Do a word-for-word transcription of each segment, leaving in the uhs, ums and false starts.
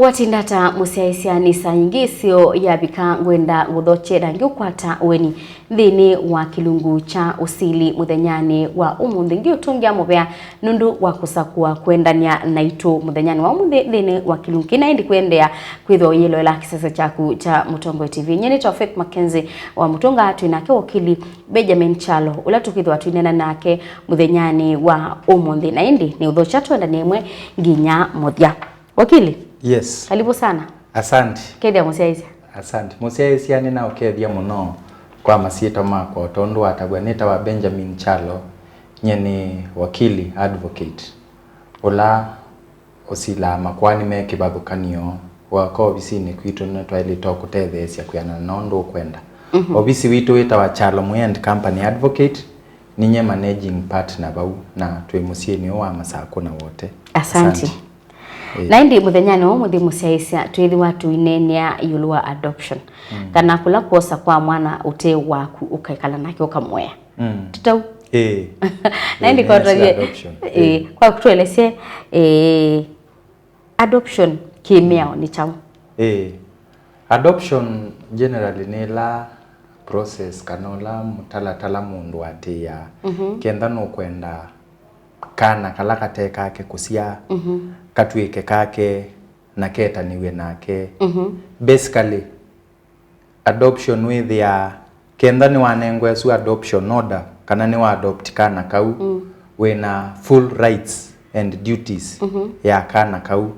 Watinda ta mũsyaĩĩsya nĩ saa ingĩ ĩseo yavika, ngwenda ngũthokye na ngĩũkwata ũeni nthĩnĩ wa kĩlungu kya ũsili mũthenyanĩ wa ũmũnthĩ. Ngĩũtũngĩa mũvea nũndũ wa kũsakũa kwendany'a naitũ mũthenyanĩ wa ũmũnthĩ nthĩnĩ wa kĩlungu kĩna, ĩndĩ kũendeea kwĩthwa ũyĩloela kĩsese kyaku kya Mũtongoi T V. Nyie nĩtawa Faith Mackenzie wa Mũtũnga, twĩ nake wakili Benjamin Kyalo, ũla tũkwĩthĩwa twĩneena nake mũthenyanĩ wa ũmũnthĩ. Na ĩndĩ nĩ ũthokya twendane ĩmwe nginya mũthya. Wakili, yes, karibu sana. Asante. Kethya mũsyaĩĩsya. Asante. Mũsyaĩĩsya, nĩnaũkethya mũno kwa masyĩtwa makwa, o tondũ watavw'a, nĩtawa Benjamin Kyalo, nyie nĩ wakili, advocate, ũla ũsilaa makoani me kĩvathũkany'o. Wooka ovisinĩ kwitũ, nĩtwaĩlĩte o kũtetheesya kwĩanana na ũndũ ũkwenda. Mhm. Ovisi witũ wĩtawa Kyalo Mwĩ and Company Advocate, ninyie managing partner vau, na twĩ mũsyĩnĩ ũũ wa Masakũ na Wote. Asante. Asante. Eh. Na ĩndĩ mũthenyanĩ ũũ mũthĩ mũsyaĩĩsya, twĩthĩwa tũineenea ĩũlũ wa adoption, mm, kana kũla kwosa kwa mwana ũte waku ũkekala nake ũkamũea. Mm. Ti tau? Ĩĩ. Na ĩndĩ, ĩĩ, kwa nĩnasya tũtavye, adoption. Ĩĩ, ĩĩ, kwa tũelesye, ĩĩ, adoption kĩmĩao nĩ kyaũ? Ĩĩ. Adoption generally nĩ ĩla process kana ũla mũtalatala mũndũ atĩĩaa, mhm, kenda nũkwenda kana kala kate kake kũsyaa, mhm, katw'ĩke kake na ketanĩw'e nake. Mhm. Basically, adoption wĩthĩaa, kenda nĩwanengwa ĩsu adoption order, kana nĩwa adopt kana kau, mm, wĩna full rights and duties, mhm, ya kana kau,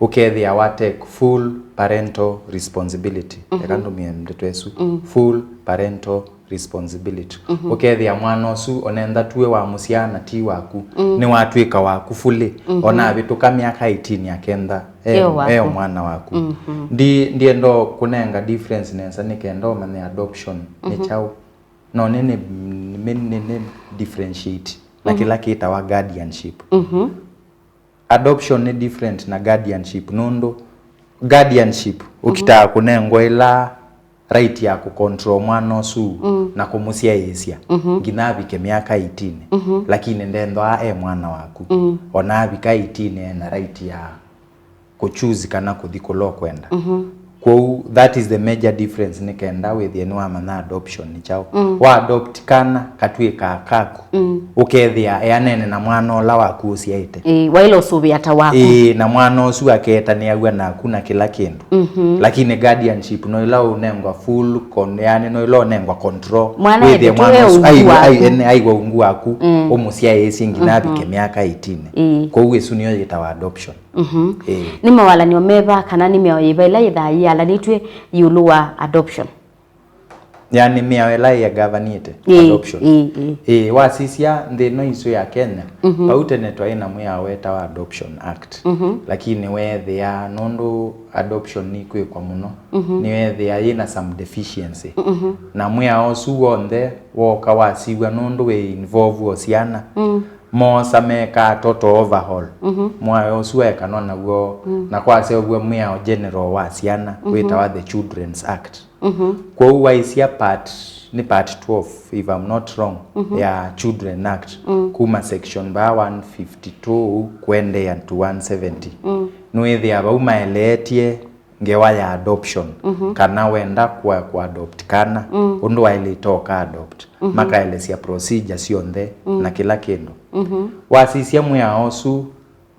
ũkethĩa wa take full parental responsibility. Mhm. Eka ndũmĩe ndeto ĩsu, mm, full parental responsibility. Mhm. Ũkethĩa mwana ũsu, onenda tuwe wamũsyaa na ti waku, mm, nĩwatw'ĩka waku fully, mhm, ona avĩtũka myaka eighteen akenda e, e o waku, e o mwana waku. Mhm. Ndi, ndienda kũnenga difference nesa nĩ kenda ũmanye adoption nĩ, mhm, kyaũ. No nĩ, nĩ, nĩ, nĩ, nĩ differentiate na, mhm, kĩla kĩtawa guardianship. Mhm. Adoption nĩ different na guardianship, nũndũ guardianship, mhm, ũkitaa kũnengwa ĩla right ya kũcontrol mwana ũsu, mm, na kũmũsyaĩĩsya, mhm, nginya avike myaka eighteen, mhm, lakini ndethwaa e mwana waku. Mm. Ona avika eighteen, ena right ya kũchoose kana kũthi kũla ũkwenda. Mhm. Kwoou, that is the major difference, nĩ kenda wĩthĩe nĩwamanya adoption nĩ kyaũ. Mm. Wa adopt kana, katw'ĩkaa kaku, mm, ũkethĩa eanene na mwana ũla waku ũsyaĩte. Ĩĩ, waĩle ũsũvĩa ta waku. Ĩĩ, na mwana ũsu aketanĩaw'a naku na kĩla kĩndũ. Mhm. Lakini guardianship no ĩla ũnengwa full con-, yani no ĩla ũnengwa control. Mwana wĩthĩe ethĩtwe mwana ũsu e ungu waku. Ai-, ai-, ene-, aiwa ungu waku, mm, ũmũsyaĩĩsye nginya, mhm, avike myaka eighteen. Ĩĩ. Kwoou ĩsu nĩyo yĩtawa adoption. Mhm. Ĩĩ. Nĩ mawalany'o meva kana nĩ mĩao yĩva ĩla yĩthaa yĩalanĩtw'e ĩũlũ wa adoption? Yani mĩao ĩla ĩgavanĩte, ĩĩ, adoption. Ĩĩ, ĩĩ. Ĩĩ, wasisya nthĩ ĩno itũ ya Kenya, mhm, vau tene twaĩ na mwĩao wetawa Adoption Act. Mhm. Lakini weethĩa nũndũ adoption nĩkwĩkwa mũno, mhm, nĩweethĩa yĩna some deficiency. Mhm. Na mwĩao ũsu w'onthe wooka wasiw'a nũndũ wĩ involve o syana. Mm. Moosa mekaa total overhaul. Mhm. Mwĩao ũsu weekanwa naw'o, mm, na kwaseũvw'a mwĩao general wa syana, mhm, wĩtawa the Children's Act. Mhm. Kwoou waisya part, nĩ part twelve, if I'm not wrong, mhm, ya Children Act, mm, kuma section vaa one fifty-two kũendeea to one seventy. Mm. Nĩwĩthĩa vau maeleetye ngewa ya adoption, mhm, kana wenda kwa, kwa adopt kana, mm, ũndũ waĩlĩte ũka adopt, mhm, makaelesya procedure syonthe, mm, na kĩla kĩndũ. Mhm. Wasisya mwĩao ũsu,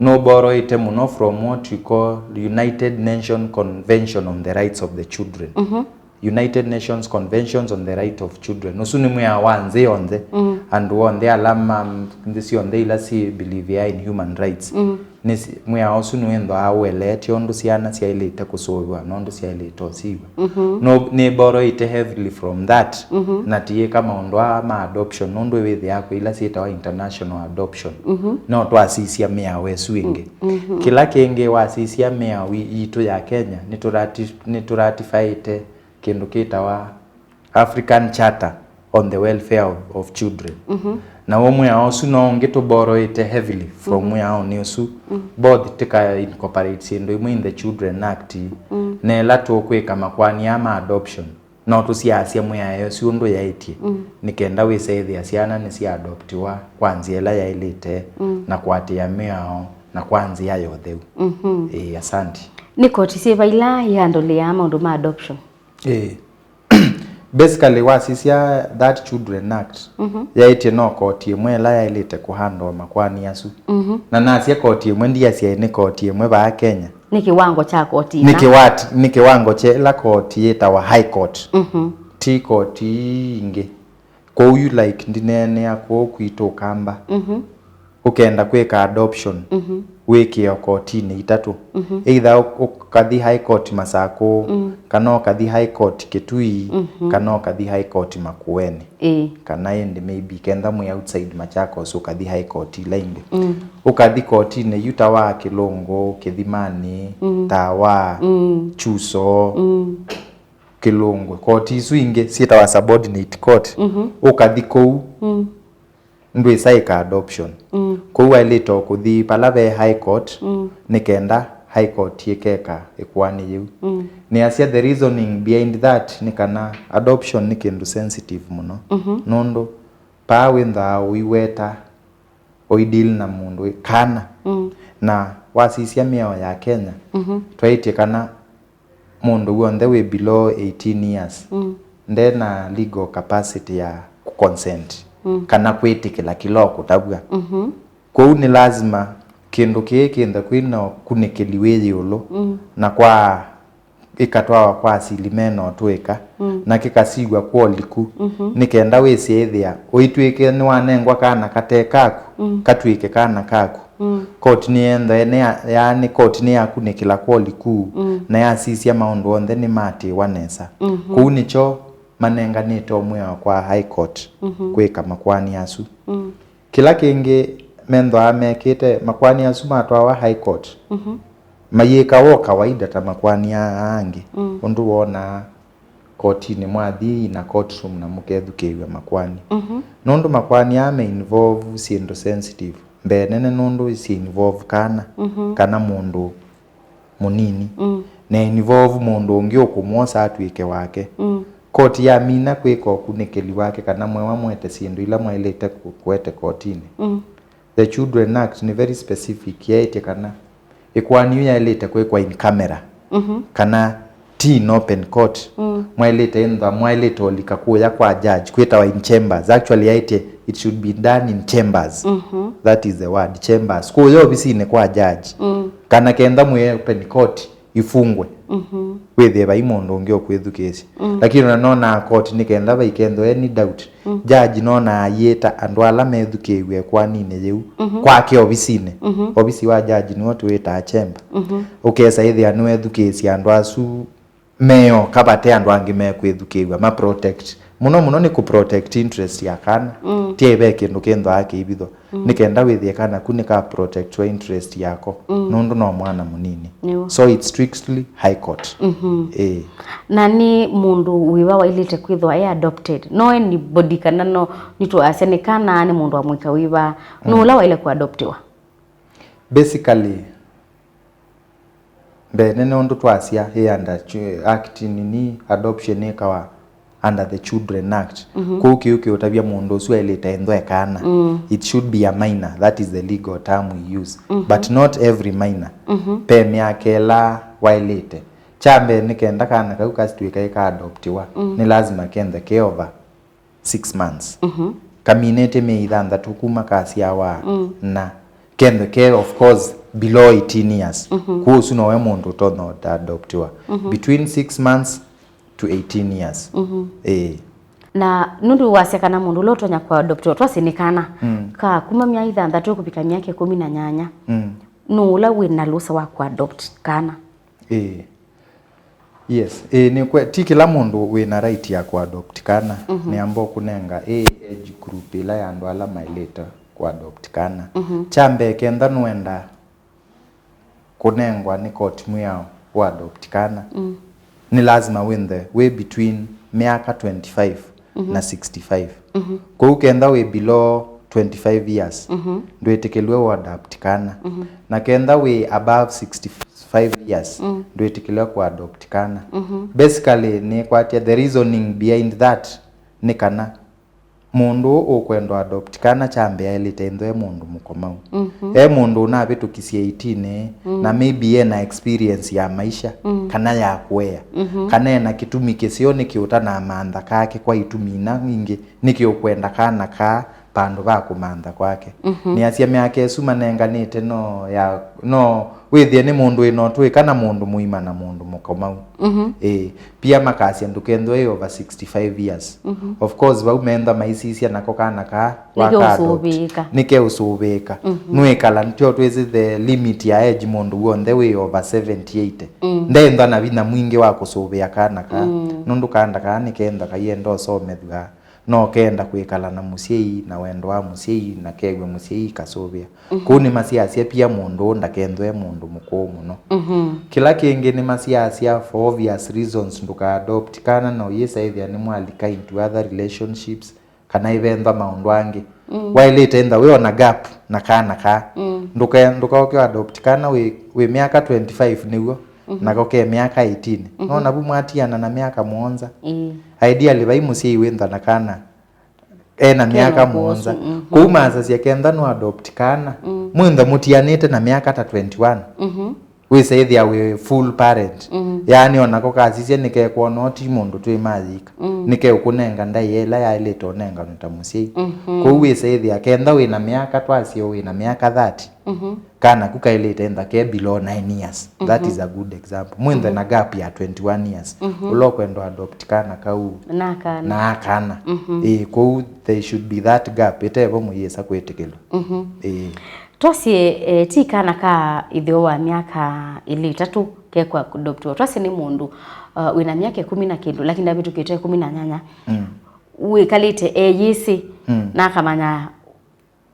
nũboroete mũno from what we call United Nations Convention on the Rights of the Children. Mhm. United Nations Conventions on the Right of Children. Ũsu nĩ mwĩao wa nthĩ yonthe. Mm. Andũ onthe ala ma nthĩ syonthe ila syĩ believe in human rights. Mm. Nĩ si-, mwĩao ũsu nĩwĩthĩawa ũeleetye ũndũ syana syaĩlĩte kũsũvĩwa na ũndũ syaĩlĩte ũsiw'a. Mhm. No, nĩboroete heavily from that, mhm, na tiyĩka maũndũ aa ma adoption, nũndũ wĩthĩaa kwĩ ila syĩtawa international adoption. Mhm. No twasisya mĩao ĩsu ĩngĩ. Mm, mhm. Kĩla kĩngĩ wasisya mĩao i-, itũ ya Kenya, nĩtũrati-, nĩtũratifyĩte kĩndũ kĩtawa African Charter on the Welfare of, of Children. Mhm. Na w'o mwĩao ũsu no ũngĩ tũboroete heavily from, mhm, mwĩaonĩ ũsu. Mm. Both tũka incorporate syĩndũ imwe in the Children Act, mm, na ĩla tũkwĩka makoani aa ma adoption, no tũsyaasya mwĩao ũsu ũndũ yaĩtye, mm, nĩ kenda wĩsa ĩthĩa syana nĩsya adoptiwa kwa nzĩa ĩla yaĩlĩte, mm, na kũatĩĩa mĩao na kwa nzĩa ya ũtheu. Mhm. Ĩĩ, asante. Nĩ koti syĩva ila ihandũlĩaa maũndũ ma adoption? Ĩĩ. Basically, wasisya that Children Act, mhm, yaĩtye no koti ĩmwe ĩla yaĩlĩte kũhandũa makoani asu. Mhm. Na nasya koti ĩmwe, ndiasya nĩ koti ĩmwe vaa Kenya. Nĩ kĩwango kya koti nĩ ina. Kĩwat-, nĩ kĩwango kya ĩla koti yĩtawa High Court. Mhm. Ti koti ii ingĩ. Kwoou yu, like, ndineenea kũũ kwitũ Ũkamba. Mhm. Ũkenda kwĩka adoption, mhm, wĩkĩe o kotinĩ itatũ. Mhm. Either ũ-, ũkathi High Court Masakũ, mm, kana ũkathi High Court Kitui, mhm, kana ũkathi High Court Makueni. Ĩĩ. Kana ĩndĩ maybe kenda mwĩ outside Machakos, ũkathi High Court ila ingĩ. Mm. Ũkathi kotinĩ yu ta wa Kĩlũngũ, Kĩthimanĩ, mm, Tawa, mm, Chuso, mm, Kĩlũngũ. Koti isu ingĩ syĩtawa subordinate court. Mhm. Ũkathi kũu. Mm. Ndwĩsa ĩka adoption. Mm. Kwoou waĩlĩte o kũthi pala ve High Court, mm, nĩ kenda High Court yĩkeka ĩkoani yĩu. Mm. Nĩasya the reasoning behind that nĩ kana adoption nĩ kĩndũ sensitive mũno. Mhm. Nũndũ paa wĩnthaa ũiweta ũideal na mũndũ wĩ kana. Mm. Na wasisya mĩao ya Kenya, mhm, twaĩtye kana mũndũ w'onthe wĩ below eighteen years, mm, nde na legal capacity ya kũconsent, mm, kana kwĩtĩkĩla kĩla ũkũtavw'a. Mhm. Kwoou nĩ lazima kĩndũ kĩĩ kĩnthe kwĩ na ũkunĩkĩli wĩ ĩũlũ, mm, na kwa ĩkatwawa kwa asili me na ũtũĩka, mm, na kĩkasiw'a kwa ũliku, mhm, nĩ kenda wĩsĩ ĩthĩa ũitw'ĩke nĩwanengwa kana kate kaku, mm, katw'ĩke kana kaku. Mm. Koti nĩyenthae, nĩya-, yaani koti nĩyakunĩkĩla kwa ũliku, mm, na yasisya maũndũ onthe nĩmatĩĩwa nesa. Mhm. Kũu nĩkyo manenganĩte o mwĩao kwa High Court, mhm, kwĩka makoani asu. Mm. Kĩla kĩngĩ menthwaa mekĩte, makoani asu matwawa High Court, mhm, mayĩka wo kawaida ta makoani aa angĩ, mm, ũndũ wonaa kotinĩ mwathi na courtroom na mũkethukĩĩw'a makoani. Mhm. Nũndũ makoani aa me involve syĩndũ sensitive, mbee nene nũndũ syĩ involve kana, mhm, kana mũndũ mũnini, mm, na involve mũndũ ũngĩ ũkũmwosa atw'ĩke wake. Mm. Koti yamina kwĩka ũkunĩkĩli wake kana mwewa mwete syĩndũ ila mwaĩlĩte kũ-, kũete kotinĩ. Mm. The Children Act nĩ very specific, yaĩtye kana ĩkoani yu yaĩlĩte kwĩkwa in camera, mhm, kana ti in open court. Mm. Mwaĩlĩte ĩntha, mwaĩlĩte ũlika kũya kwa judge, kwĩtawa in chambers. Actually, yaĩtye it should be done in chambers. Mhm. That is the word, chambers. Kũya ovisinĩ kwa judge. Mm. Kana kenda mwĩ open court, ifungwe. Mhm. Wĩthĩe vai mũndũ ũngĩ ũkwĩthukĩĩsya. Mm. Lakini ona nonaa koti nĩ kenda vaikethwe any doubt. Mm. Judge nonaa ayĩta andũ ala methukĩĩw'e ĩkoaninĩ yĩu, mhm, kwake ovisinĩ. Mhm. Ovisi wa judge nĩwo tũwĩtaa chamber. Mhm. Ũkesa ĩthĩa nĩwethukĩĩsya andũ asu meoka vate andũ angĩ mekwĩthukĩĩw'a, ma protect. Mũno mũno nĩ kũ protect interest ya kana. Mm. Ti aive kĩndũ kĩnthwaa kĩivithwa. Mm. Nĩ kenda wĩthĩe kana ku nĩka protectwa interest yako. Mm. Nũndũ no mwana mũnini. Nĩw'o. So it's strictly High Court. Mhm. Ĩĩ. Na nĩ mũndũ wĩva waĩlĩte kwĩthwa e adopted? No anybody kana no nĩtũasya nĩ kana nĩ mũndũ wa mũika wĩva? Nũ, mm, ũla waĩle kũadoptiwa? Basically, mbee nene ũndũ twasya ĩ under chu-, act nini, adoption ĩkawa under the Children Act. Mhm. Kũu kĩu kĩũtavya mũndũ ũsu aĩlĩte ĩnthwa ĩkana. Mm. It should be a minor, that is the legal term we use. Mhm. But not every minor. Mhm. Pe myaka ĩla waĩlĩte. Kya mbee nĩ kenda kana kau kasitw'ĩka ĩkaadoptiwa, mm, nĩ lazima kenthe ke over six months. Mhm. Kaminĩte myei ĩthanthatũ kuma kasyawa, mm, na kenthe ke, of course, below eighteen years. Mhm. Kwoou ũsu nowe mũndũ ũtonya ũtaadoptiwa. Mhm. Between six months to eighteen years. Mhm. Ĩĩ. Na nũndũ wasya kana mũndũ ũla ũtonya kũadoptiwa twasĩ nĩ kana, mm, ka kuma myaka ĩthanthatũ kũvika myaka ĩkũmi na nyanya, mm, nũ ũla wĩ na lũsa wa kũadopt kana? Ĩĩ. Yes, ĩĩ, nĩ kweli, ti kĩla mũndũ wĩ na right ya kũadopt kana. Mhm. Nĩamba ũkũnenga ĩ age group ĩla ya andũ ala maĩlĩte kũadopt kana. Mhm. Kya mbee, kenda nũenda kũnengwa nĩ koti mwĩao ũadopt kana, mm, nĩ lazima wĩnthe wĩ between myaka twenty-five, mhm, na sixty-five. Mhm. Kwoou kenda wĩ below twenty-five years, mhm, ndwĩtĩkĩlw'e ũadopt kana. Mhm. Na kenda wĩ above sixty-five years, mm, ndwĩtĩkĩlw'e kũadopt kana. Mhm. Basically, nĩkwatya the reasoning behind that nĩ kana Mũndũ ũũ ũkwenda adopt kana kyambĩa aĩlĩte ĩnthwa e mũndũ mũkomau. Mhm. E mũndũ ũnavĩtũkisye eighteen, mm, na maybe ena experience ya maisha, mm, kana ya kũea, mhm, kana ena kĩtumi kĩseo nĩkĩ ũtanamantha kake kwa itumi ina ingĩ, nĩkĩ ũkwenda kana kaa vandũ va kũmantha kwake. Mhm. Nĩasya myaka ĩsu manenganĩte no ya, no wĩthĩe nĩ mũndũ wĩna ũtũĩka na mũndũ mũima na mũndũ mũkomau. Mhm. Ĩĩ. Pia makasya ndũkethwe ĩ over sixty-five years. Mhm. Of course, vau menda maisisya nako kana kaa waka adopt. Nĩkeũsũvĩĩka. Nĩkeũsũvĩĩka. Mhm. Nũĩkala, nĩtyo twĩsĩ the limit ya age mũndũ w'onthe wĩ over seventy, eighty. Mm. Ndenda na vinya mwingĩ wa kũsũvĩa kana kaa. Mm. Nũndũ kanda kaa nĩkenda kaienda ũsomethw'a. No kenda kwĩkala na mũsyai, na wendo wa mũsyai, na kew'e mũsyai kasũvĩa. Mhm. Kũu nĩmasiasya pia mũndũ ũũ ndakethwe e mũndũ mũkũũ mũno. Mhm. Kĩla kĩngĩ nĩmasiasya for obvious reasons ndũka adopt kana na ũyĩsa ĩthĩa nĩmwalika into other relationships, kana ĩvendwa maũndũ angĩ. Mm. Waĩlĩte enda wĩ ona gap na kana kaa. Mm. Ndũka-, ndũkaũke adopt kana wĩ, wĩ myaka twenty-five nĩw'o, mhm, nako ke myaka eighteen. Mhm. Nona vu mwatiana na myaka mũonza. Ĩĩ. Ideally vai mũsyai wĩntha na kana ena myaka mũonza. Mhm. Kũu masasya kenda no adopt kana. Mm. Mwĩntha mũtianĩte na myaka ta twenty-one. Mhm. Wĩsa ĩthĩa wĩ full parent. Mhm. Yaani onako kasisya nĩkekwona ti mũndũ twĩ mayĩka. Mm. Nĩkeũkũnenga ndaĩa ĩla yaĩlĩte ũnenganwe ta mũsyai. Mhm. Kũu wĩsa ĩthĩa kenda wĩna myaka, twasye wĩna myaka thirty. Mhm. Kana ku kaĩlĩte enda ke below nine years. That, mhm, is a good example. Mwĩnthe, mhm, na gap ya twenty-one years. Mhm. Ũla ũkwenda adopt kana kau na akana. Na akana. Mhm. Ĩĩ, kũu there should be that gap. Ĩtevo mũyĩsa kwĩtĩkĩlwa. Mhm. Ĩĩ. Twasye, eh, ti kana ka ĩtheo wa myaka ĩlĩ ĩtatũ kekwa adoptiwa. Twasye nĩ mũndũ, uh, wĩna myaka ĩkũmi na kĩndũ, lakini ndavĩtũkĩte ĩkũmi na nyanya. Mm. Wĩkalĩte eyĩsĩ, mm, na akamanya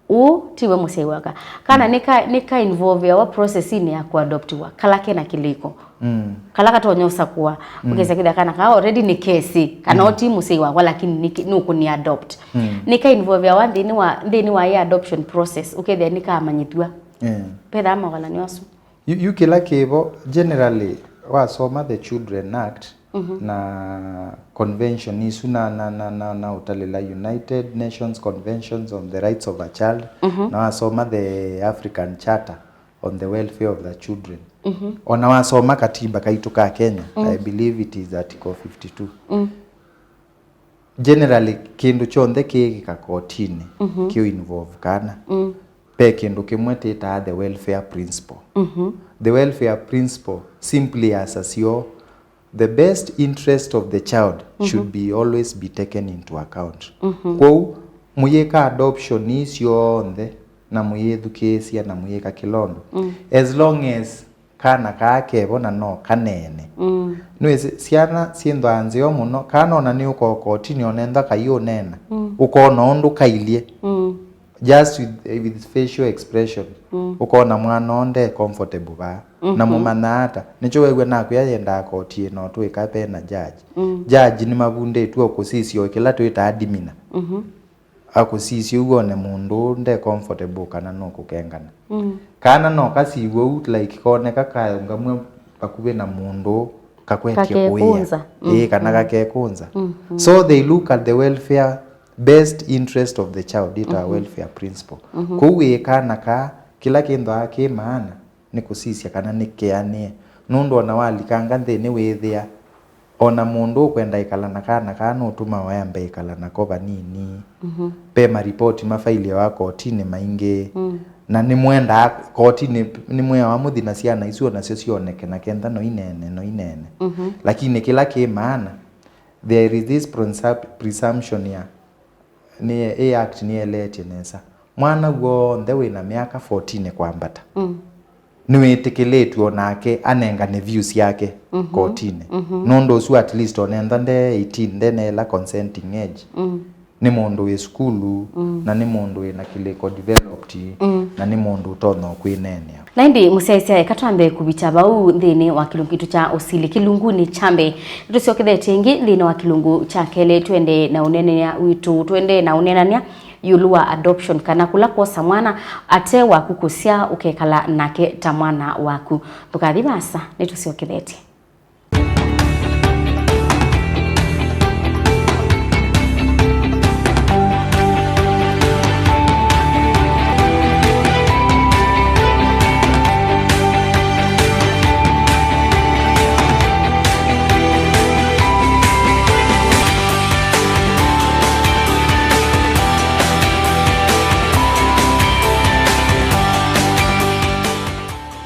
ũũ tiwe mũsyai waka. Kana, mm, nĩka, nĩka involveawa processinĩ ya kũadoptiwa, kala kena kĩlĩko. Mm. Kala katonya ũsakũa, mm, ũkesa kwĩthĩa kana kaa already nĩ kesĩ, kana, mm, ũũ ti mũsyai wakwa, lakini nĩ, nũkũni adopt. Mm. Nĩka involveawa nthĩnĩ wa, nthĩnĩ wa ĩ adoption process, ũkethĩa nĩkamanyĩthw'a. Yeah. Pethaa mavalany'o asu. Yu, yu kĩla kĩvo, generally, wasoma the Children Act, mhm, na convention isu na, na, na, na, na ũtalĩla United Nations Conventions on the Rights of a Child, mhm, na wasoma the African Charter on the Welfare of the Children. Mhm. Ona wasoma katiba kaitũ ka Kenya, mm, I believe it is article fifty-two. Mm. Generally, kĩndũ kyonthe kĩĩkĩka kotinĩ, mhm, kĩu involve kana. Mm. Ve kĩndũ kĩmwe tĩtaa the welfare principle. Mhm. The welfare principle simply asasyo the best interest of the child, mhm, should be always be taken into account. Mhm. Kwoou, mũyĩka adoption ii syonthe, na mũyĩthukĩĩsya, na mũyĩka kĩla ũndũ, mm, as long as kana kaa kevo na no kaneene. Mm. Nĩwĩsĩ, syana syĩnthwaa nzeo mũno, kana ona nĩũka kotinĩ onentha kaiũneena, mm, ũkona ũndũ kailyĩ. Mm. Just with, with facial expression, mm, ũkona mwana ũũ nde comfortable vaa. Na, mhm, mũmanyaa ata? Nĩkyo wew'a nakwĩa yendaa koti ĩno twĩka ve na judge. Mm. Judge nĩmavundĩtw'e kũsisya o kĩla twĩtaa demeanor. Mhm. Akũsisya ũu one mũndũ ũũ nde comfortable kana nũkũkengana. Mm. Kana no kasiw'e ũu, like, koneka kaũngamw'e vakuvĩ na mũndũ ũũ kakwetye kũĩa. Kakekũnza. Ĩĩ, kana, mm, kakekũnza. Mhm. So they look at the welfare, best interest of the child, ĩtawa, mhm, welfare principle. Mhm. Kwoou wĩ kana kaa, kĩla kĩnthwaa kĩ maana nĩ kũsisya kana nĩkeanĩe. Nũndũ ona walikanga nthĩnĩ wĩĩthĩa, ona mũndũ ũkwenda ĩkala na kana kaa nũtũmawa ambe ĩkala nako vanini. Mhm. Ve maripoti mafailiawa kotinĩ maingĩ. Mm. Na nĩmwendaa kotinĩ, nĩmwĩawa mũthi na syana isu onasyo syoneke na kenda no ineene, no ineene. Mhm. Lakini kĩla kĩ maana, there is this presumption ya, nĩ, ĩ act nĩeleetye nesa. Mwana w'onthe wĩna myaka fourteen kwambata, mm, nĩwĩtĩkĩlĩtw'e onake anengane views syake, mhm, kotinĩ. Mhm. Nũndũ ũsu at least onentha nde eighteen, ndeneela consenting age. Mm. Nĩ mũndũ wĩ sukulu, mm, na nĩ mũndũ wĩna kĩlĩko developed, mm, na nĩ mũndũ ũtonya kwĩneenea. Na ĩndĩ mũsyaĩĩsya, eka twambe kũvĩta vau nthĩnĩ wa kĩlungu kitũ kya ũsili kĩlungunĩ kya mbee. Nĩtũsyokethetye ĩngĩ nthĩnĩ wa kĩlungu kya kelĩ, twende na ũneenany'a witũ, twende na ũneenany'a ĩũlũ wa adoption, kana kũla kwosa mwana ate waku kũsyaa ũkekala nake ta mwana waku. Ndũkathi vaasa, nĩtũsyokethetye.